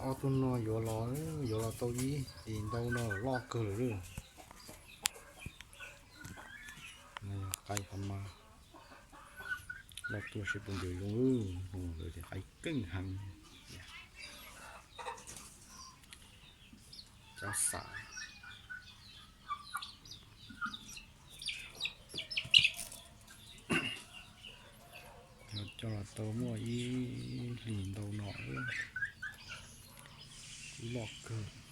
Ob tug no yuav los, yuav los tau ib hlis ntau no loj kawg lawm. Qaib qhov mas loj tuaj seb puas ncaws zoo, lawm tias qaib keej heev. Cov xav coj los tau muaj ib hlis ntau no, loj kawg.